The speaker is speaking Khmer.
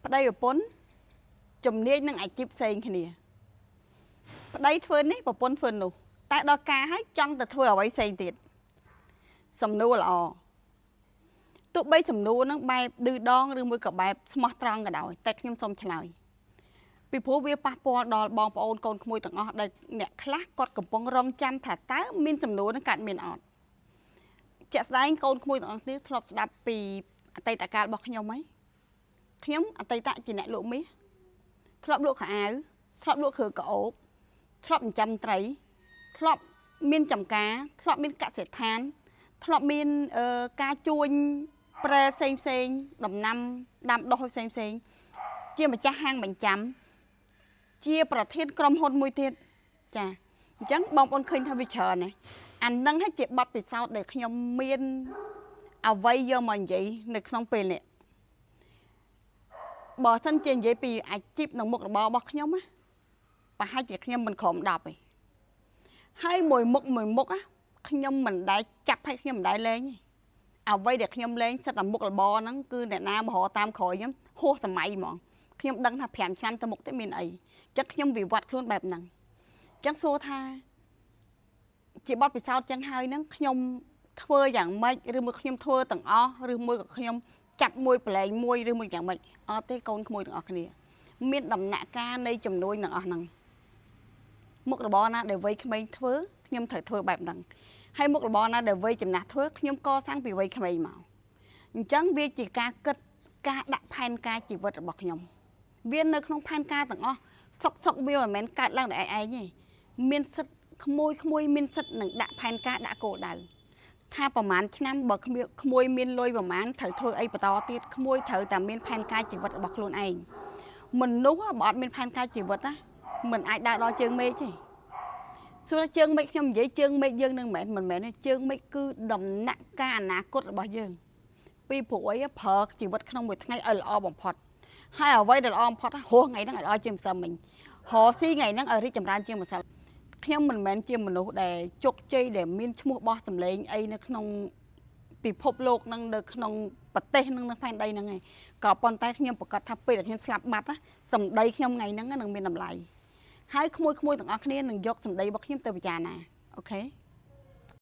ប្តីប្រពន្ធជំនាញនិងអាជីពផ្សេងគ្នាប្តីធ្វើនេះប្រពន្ធធ្វើនោះតែដល់ការហើយចង់ទៅធ្វើអ្វីផ្សេងទៀតសំណួរល្អទោះបីសំណួរហ្នឹងបែបឌឺដងឬមួយក៏បែបស្មោះត្រង់ក៏ដោយតែខ្ញុំសូមឆ្លើយពីព្រោះវាប៉ះពាល់ដល់បងប្អូនកូនក្មួយទាំងអស់ដែលអ្នកខ្លះគាត់កំពុងរងចាំថាតើមានសំណួរហ្នឹងកើតមានអត់ជាក់ស្ដែងកូនក្មួយទាំងអស់គ្នាធ្លាប់ស្ដាប់ពីអតីតកាលរបស់ខ្ញុំហីខ្ញុំអតីតជាអ្នកលក់មាសធ្លាប់លក់ខោអាវធ្លាប់លក់គ្រឿងក្រអូបធ្លាប់ចិញ្ចឹមត្រីធ្លាប់មានចំការធ្លាប់មានកសិដ្ឋានធ្លាប់មានការជួញប្រែផ្សេងផ្សេងដំណាំដាំដុះផ្សេងផ្សេងជាម្ចាស់ហាងបញ្ចាំជាប្រធានក្រុមហ៊ុនមួយទៀតចាអញ្ចឹងបងប្អូនឃើញថាវាច្រើនណាស់អានឹងហើយជាបទពិសោធន៍ដែលខ្ញុំមានអ្វីយកមកនិយាយនៅក្នុងពេលនេះបើសិនជានិយាយពីអាជីពនិងមុខរបររបស់ខ្ញុំណាប្រហែលជាខ្ញុំមិនក្រោម10ទេហើយមួយមុខមួយមុខណាខ្ញុំមិនដែលចាប់ឲ្យខ្ញុំមិនដែលលេងទេអ្វីដែលខ្ញុំលេងសិតតែមុខរបរហ្នឹងគឺអ្នកណាមករកតាមក្រោយខ្ញុំហួសសម័យហ្មងខ្ញុំដឹងថា5ឆ្នាំទៅមុខទៀតមានអីចឹងខ្ញុំវិវត្តខ្លួនបែបហ្នឹងចឹងសួរថាជាបទពិសោធន៍ចឹងហើយហ្នឹងខ្ញុំធ្វើយ៉ាងម៉េចឬមួយខ្ញុំធ្វើទាំងអស់ឬមួយក៏ខ្ញុំចាប់មួយប្រឡែងមួយឬមួយយ៉ាងម៉េចអត់ទេកូនក្មួយទាំងអស់គ្នាមានដំណាក់កាលនៃចំនួនទាំងអស់ហ្នឹងមុខរបរណាដែលវ័យក្មេងធ្វើខ្ញុំត្រូវធ្វើបែបហ្នឹងហើយមុខរបរណាដែលវ័យចំណាស់ធ្វើខ្ញុំកសាងពីវ័យក្មេងមកអញ្ចឹងវាជាការគិតការដាក់ផែនការជីវិតរបស់ខ្ញុំវានៅក្នុងផែនការទាំងអស់សុកសុកវាមិនមែនកើតឡើងដោយឯងទេមានសិទ្ធក្មួយក្មួយមានសិទ្ធនឹងដាក់ផែនការដាក់គោលដៅថាប្រហែលឆ្នាំបើក្មួយក្មួយមានលុយប្រហែលត្រូវធ្វើអីបន្តទៀតក្មួយត្រូវតែមានផែនការជីវិតរបស់ខ្លួនឯងមនុស្សបើអត់មានផែនការជីវិតណាមិនអាចដើរដល់ជើងមេឃទេសួរជើងមេឃខ្ញុំនិយាយជើងមេឃយើងនឹងមិនមែនមិនមែនទេជើងមេឃគឺដំណាក់កាលអនាគតរបស់យើងពីព្រោះអីប្រើជីវិតក្នុងមួយថ្ងៃឲ្យល្អបំផុតហើយអ្វីដែលល្អបំផុតរស់ថ្ងៃហ្នឹងឲ្យល្អជាងម្សិលមិញរកស៊ីថ្ងៃហ្នឹងឲ្យរីកចម្រើនជាងម្សិលខ្ញុំមិនមែនជាមនុស្សដែលជោគជ័យដែលមានឈ្មោះបោះសម្លេងអីនៅក្នុងពិភពលោកនឹងនៅក្នុងប្រទេសនឹងនៅផែនដីហ្នឹងឯងក៏ប៉ុន្តែខ្ញុំប្រកាសថាពេលដែលខ្ញុំស្លាប់បាត់សម្ដីខ្ញុំថ្ងៃហ្នឹងនឹងមានតម្លៃហើយក្មួយក្មួយទាំងអស់គ្នានឹងយកសម្ដីរបស់ខ្ញុំទៅពិចារណាOK។